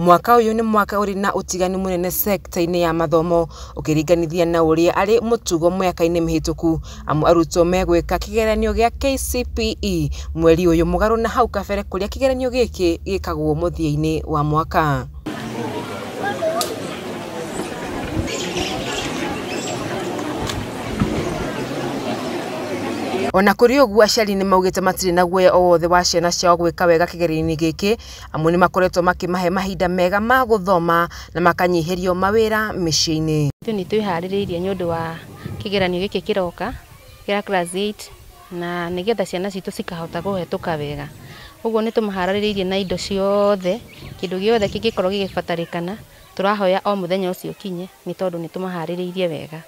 Mwaka ũyũ nĩ mwaka ũrĩ na ũtiganu mũnene sekta-inĩ ya mathomo ũkĩringanithia na ũrĩa arĩ mũtugo mĩaka-inĩ mĩhĩtũku, amu arutwo megwĩka kĩgeranio gĩa KCPE mweri ũyũ mũgarũ na hau kabere kũrĩa kĩgeranio gĩkĩ gĩkagwo mũthia-inĩ wa mwaka. Ona kũrĩ ũguo, aciari nĩ maugĩte matirĩ na guoya o wothe wa ciana ciao gwĩka wega kĩgeranio-inĩ gĩkĩ, amu nĩ makoretwo makĩmahe mahinda mega ma gũthoma na makanyihĩrio mawĩra mĩciĩ-inĩ. Ithuĩ nĩ twĩharĩrĩirie nĩ ũndũ wa kĩgeranio gĩkĩ kĩroka kĩa class 8 na nĩgetha ciana citũ cikahota kũhetũka wega. Ũguo nĩ tũmaharĩrĩirie na indo ciothe, kĩndũ gĩothe kĩngĩkorwo gĩgĩbatarĩkana tũrahoya o mũthenya ũcio ũkinye nĩ tondũ nĩ tũmaharĩrĩirie wega.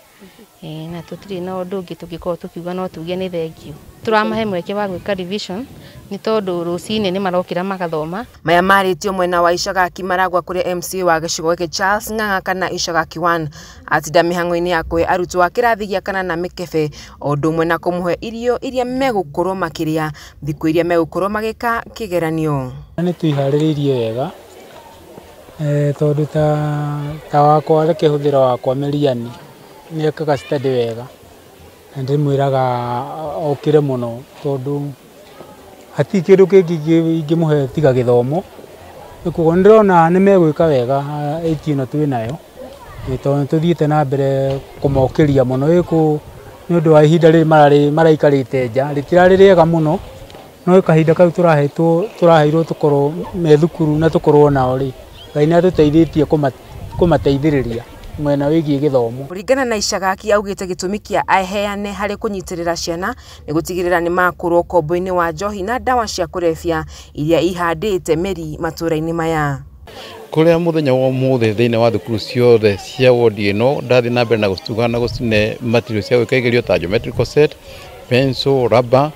Na tũtirĩ na ũndũ ũngĩ tũngĩkorwo tũkiuga no tuge nĩ thengiũ. Tũramahe mweke wa gwĩka revision nĩ tondũ rũcinĩ nĩ marokĩra magathoma. Maya marĩtio mwena wa Icagaki Maragwa kũrĩa MCA wa gĩcigo gĩkĩ Charles Ng'ang'a kana Icagaki 1 atinda mĩhang'o-inĩ ya kũhe arutwo a kĩrathi gĩa kanana mĩkebe o ũndũ ũmwe na kũmũhe irio iria megũkorwo makĩrĩa thikũ iria megũkorwo magĩka kĩgeranio. Nĩ twĩharĩrĩirie wega tondũ ta wakwa reke hũthĩra wakwa Mĩriani nĩ ekaga study wega na ndĩmwĩraga okĩre mũno tondũ hatirĩ kĩndũ kĩngĩ ingĩmũhe tiga gĩthomo. Koguo nĩndĩrona nĩ megwĩka wega ĩti ĩno twĩ nayo tondũ nĩ tũthiĩte na mbere kũmokĩria mũno nĩ ũndũ wa ihinda rĩrĩ maraikarĩte nja rĩtirarĩ rĩega mũno, no kahinda kau tũraheirwo tũkorwo me thukuru na tũkorwo nao rĩ, Ngai nĩ atũteithĩtie kũmateithĩrĩria mwena wĩgiĩ gĩthomo. Kũringana na Icagaki augĩte gĩtũmi kĩa aheane harĩ kũnyitĩrĩra ciana nĩ gũtigĩrĩra nĩ makũrwo ũkombo-inĩ wa njohi na ndawa cia kũrebia iria ihandĩte mĩri matũra-inĩ maya. Kũrĩa mũthenya wa ũmũthĩ thĩinĩ wa thukuru ciothe cia wodi ĩno ndathiĩ na mbere na gũcituga na gũcine material cia gwĩka igerio ta geometrical set, pencil, rubber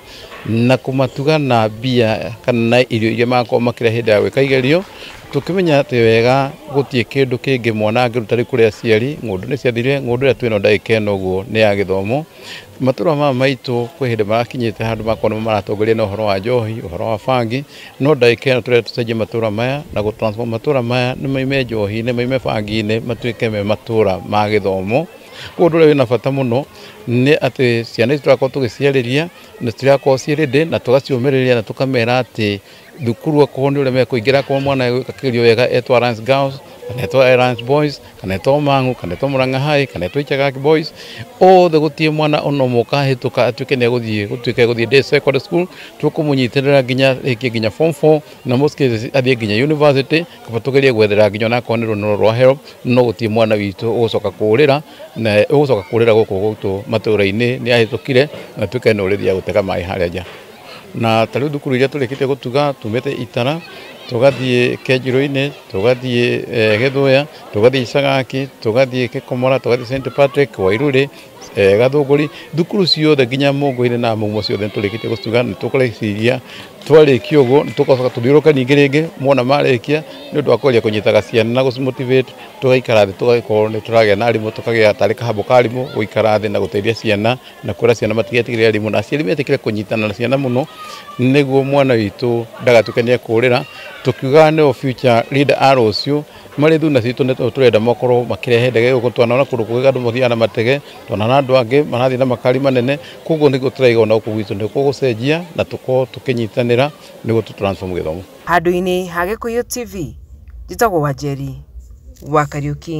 na kũmatuga na mbia kana na irio iria magakorwo makĩrĩa hĩndĩ ya gwĩka igerio, tũkĩmenya atĩ wega gũtirĩ kĩndũ kĩngĩ mwana angĩruta rĩu kũrĩ aciari. Ng'ũndũ nĩ ciathirire, ng'ũndũ ĩrĩa twĩnayo ndagĩka ĩno ũguo nĩ ya gĩthomo. Matũra maya maitũ kwĩ hĩndĩ marakinyĩte handũ makorwo nĩmo maratongoria na ũhoro wa njohi, ũhoro wa bangi, no ndagĩka ĩno tũrenda tũcenjie matũra maya na gũ transform matũra maya nĩ maime njohi-inĩ, maime bangi-inĩ, matuĩke me matũra ma gĩthomo. Koguo ũndũ ũrĩa wĩna bata mũno nĩ atĩ ciana ici tũrakorwo tũgĩciarĩria na citirakorwo ciĩ ready na tũgaciũmĩrĩria na tũkamera atĩ thukuru okorwo nĩ ũrĩa mekũingĩra, akorwo mwana egwĩka kĩgerio wega etwo Alliance Girls kana etwo Alliance Boys kana etwo Mang'u kana etwo Murang'a High kana etwo Icagaki Boys, othe gũtirĩ mwana ona ũmwe ũkahĩtũka atuĩke nĩ egũthiĩ gũtuĩke egũthiĩ day secondary school. Tũkũmũnyitĩrĩra nginya rĩngĩ nginya form 4 na most cases athiĩ nginya university, kaba tũgerie gwethera nginya onakorwo nĩ rũni rwa HELB, no gũtirĩ mwana witũ ũgũcoka kũrĩra na ũgũcoka kũrĩra gũkũ gwitũ matũra-inĩ nĩ ahĩtũkire na tuĩke nĩ ũrĩthiaga gũtega maĩ harĩa nja. Na ta rĩu thukuru iria tũrĩkĩtie gũtuga tumĩte Itara, tũgathiĩ Kenjirũ-inĩ, tũgathiĩ Gĩthũya, tũgathiĩ Icagaki, tũgathiĩ Gĩkomora, tũgathiĩ St Patrick, Wairũrĩ, Gathũngũri, thukuru ciothe nginya Mũngũ-inĩ na Mumo ciothe nĩ tũrĩkĩtie gũcituga. Nĩ tũkũreciria twarĩkia ũguo nĩ tũgacoka tũthiũrũrũke ningĩ rĩngĩ mona marĩkia nĩ ũndũ wa kũgeria kũnyitaga ciana na gũcimotivate, tũgaikara thĩ tũgagĩkorwo nĩ tũragĩa na arimũ, tũkagĩa tarĩ kahambo ka arimũ gũikara thĩ na gũteithia ciana na kwĩra ciana matigetigĩre arimũ na aciari metĩkĩre kũnyitana na ciana mũno nĩguo mwana witũ ndagatuĩke nĩ ekũrĩra. Tũkiugaga nĩo future leader a rũciũ marĩ thuna citũ nĩ tũrenda makorwo makĩrehe ndege gũkũ, twanona kũndũ kũngĩ andũ mathiaga na matege, twanona andũ angĩ marathiĩ na makari manene, koguo nĩguo tũraiga ona gũkũ gwitũ nĩ gũgũcenjia na tũkorwo tũkĩnyitanĩra nĩguo tũ transform gĩthomo. Handũ-inĩ ha Gĩkũyũ TV, njĩtagwo Wanjeri wa Kariũki.